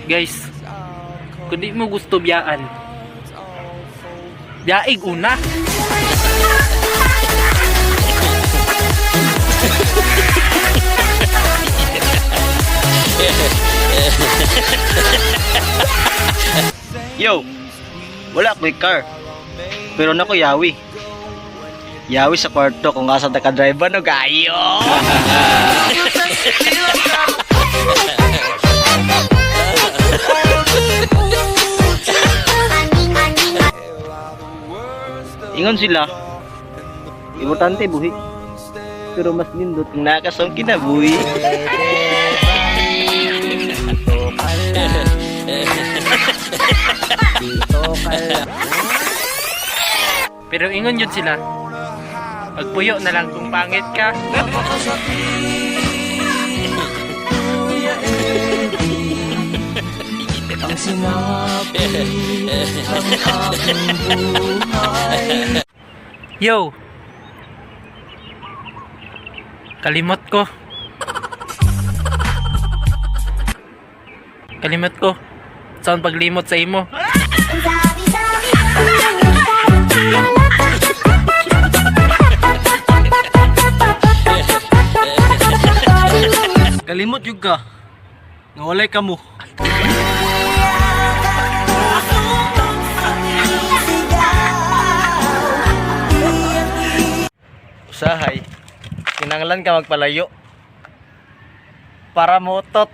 Guys, kung di mo gusto biyaan, biyaig una. Yo, wala ko'y car. Pero nako yawi. Yawi sa kwarto kung asa ta ka driver no gayo. Ingon sila. Importante buhi. Pero mas nindot kung nakasong kinabuhi. Pero ingon yun sila, magpuyo na lang kung pangit ka. Yo! Kalimot ko. Kalimot ko. Saan paglimot sa imo? Kalimot yun ka. Nga walay ka mo. Usahay, kinanglan ka magpalayo. Para motot.